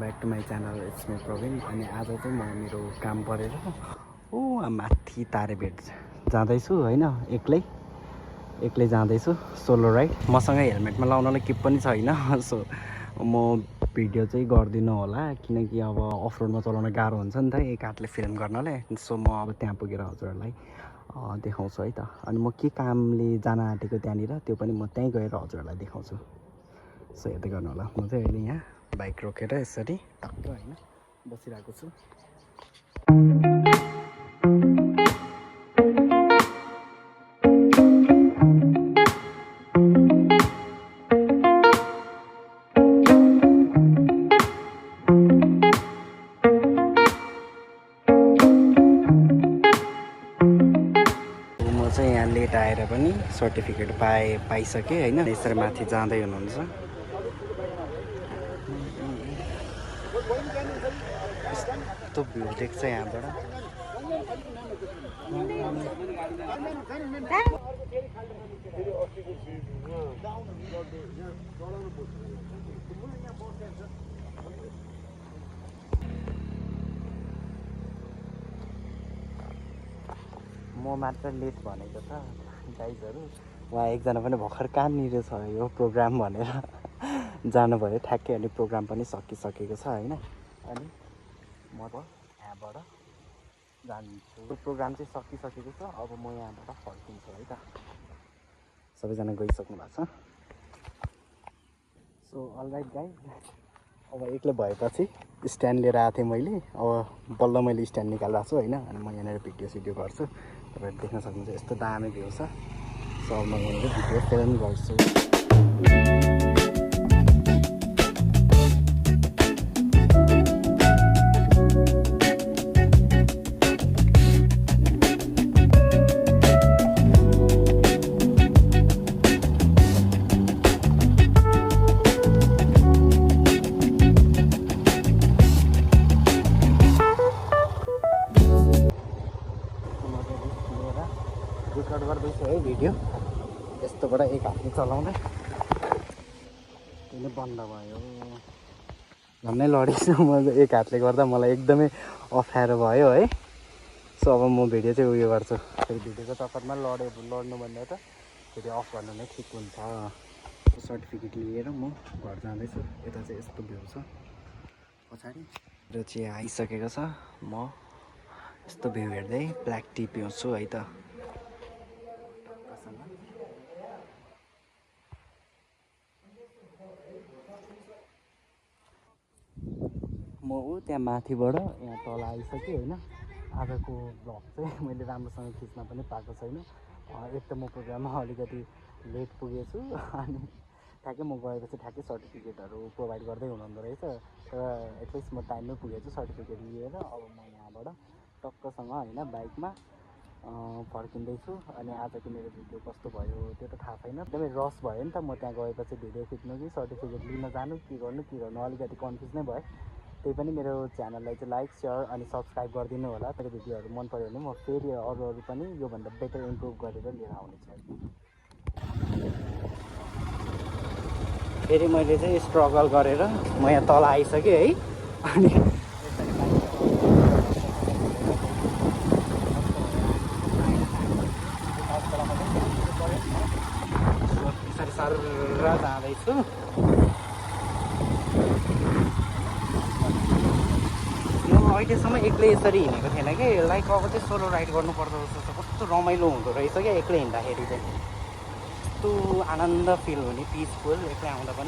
Back to my channel it's me Praveen. अनि आज चाहिँ म मेरो काम परेर माथि तारेभेट जाँदैछु होइन, एक्लै जाँदैछु सोलो राइड। मसँग हेलमेटमा लाउनलाई केही पनि छैन, सो म भिडियो चाहिँ गर्दिनँ होला किनकि अब अफ रोडमा चलाउन गाह्रो हुन्छ नि त एक हातले फिल्म गर्नलाई। सो म अब त्यहाँ पुगेर हजुरहरूलाई देखाउँछु है त। अनि म के कामले जान आँटेको त्यहाँनिर त्यो पनि म त्यहीँ गएर हजुरहरूलाई देखाउँछु। सो हेर्दै गर्नु होला। म चाहिँ अहिले यहाँ बाइक रोकेर यसरी टक्क होइन बसिरहेको छु। म चाहिँ यहाँ लेट आएर पनि सर्टिफिकेट पाइसकेँ होइन। यसरी माथि जाँदै हुनुहुन्छ। यस्तो भ्यू देख्छ यहाँबाट। म मात्र लेट भनेको छ गाइजहरू। उहाँ एकजना पनि भर्खर कहाँनिर छ यो प्रोग्राम भनेर जानुभयो ठ्याक्कै। अनि प्रोग्राम पनि सकिसकेको छ होइन। अनि म त यहाँबाट जान्छु। प्रोग्राम चाहिँ सकिसकेको छ। अब म यहाँबाट फर्किन्छु है त। सबैजना गइसक्नु भएको छ। सो अलराइट गाइज, अब एक्लै भएपछि स्ट्यान्ड लिएर आएको थिएँ मैले। अब बल्ल मैले स्ट्यान्ड निकालिरहेको छु होइन। अनि म यहाँनिर भिडियो गर्छु। तपाईँहरू देख्न सक्नुहुन्छ यस्तो दामी भ्यू छ। सो अब म यहाँनिर भिडियो फिल्म गर्छु। रेकर्ड गर्दैछु है भिडियो। यस्तोबाट एक हातले चलाउँदै त्यसले बन्द भयो। झन्नै लडेछु म एक हातले गर्दा, मलाई एकदमै अप्ठ्यारो भयो है। सो अब म भिडियो चाहिँ उयो गर्छु। फेरि भिडियोको चक्करमा लड्नुभन्दा त फेरि अफ गर्नु नै ठिक हुन्छ। सर्टिफिकेट लिएर म घर जाँदैछु। यता चाहिँ यस्तो भ्यू छ पछाडि र चाहिँ आइसकेको छ। म यस्तो भ्यू हेर्दै ब्ल्याक टी पिउँछु है त। म त्यहाँ माथिबाट यहाँ तल आइसकेँ होइन। आजको भ्लग चाहिँ मैले राम्रोसँग खिच्न पनि पाएको छैन। एक त म प्रोग्राममा अलिकति लेट पुगेछु। अनि ठ्याक्कै म गएपछि ठ्याक्कै सर्टिफिकेटहरू प्रोभाइड गर्दै हुनुहुँदो रहेछ। तर एटलिस्ट म टाइममै पुगेछु सर्टिफिकेट लिएर। अब म यहाँबाट टक्कसँग होइन बाइकमा फर्किँदैछु। अनि आजको मेरो भिडियो कस्तो भयो त्यो त थाहा छैन। एकदमै रस भयो नि त। म त्यहाँ गएपछि भिडियो खिच्नु कि सर्टिफिकेट लिन जानु के गर्नु अलिकति कन्फ्युज नै भयो। त्यही पनि मेरो च्यानललाई चाहिँ लाइक सेयर अनि सब्सक्राइब गरिदिनु होला। मेरो भिडियोहरू मन पऱ्यो भने म फेरि अरू पनि योभन्दा बेटर इम्प्रुभ गरेर लिएर आउनेछु। फेरि मैले चाहिँ स्ट्रगल गरेर म यहाँ तल आइसकेँ है। अनि यसरी सर जाँदैछु। अहिलेसम्म एक्लै यसरी हिँडेको थिएन कि। लाइक अब चाहिँ सोलो राइड गर्नुपर्दो रहेछ। कस्तो रमाइलो हुँदो रहेछ क्या एक्लै हिँड्दाखेरि चाहिँ। यस्तो आनन्द फिल हुने, पिसफुल एक्लै आउँदा पनि।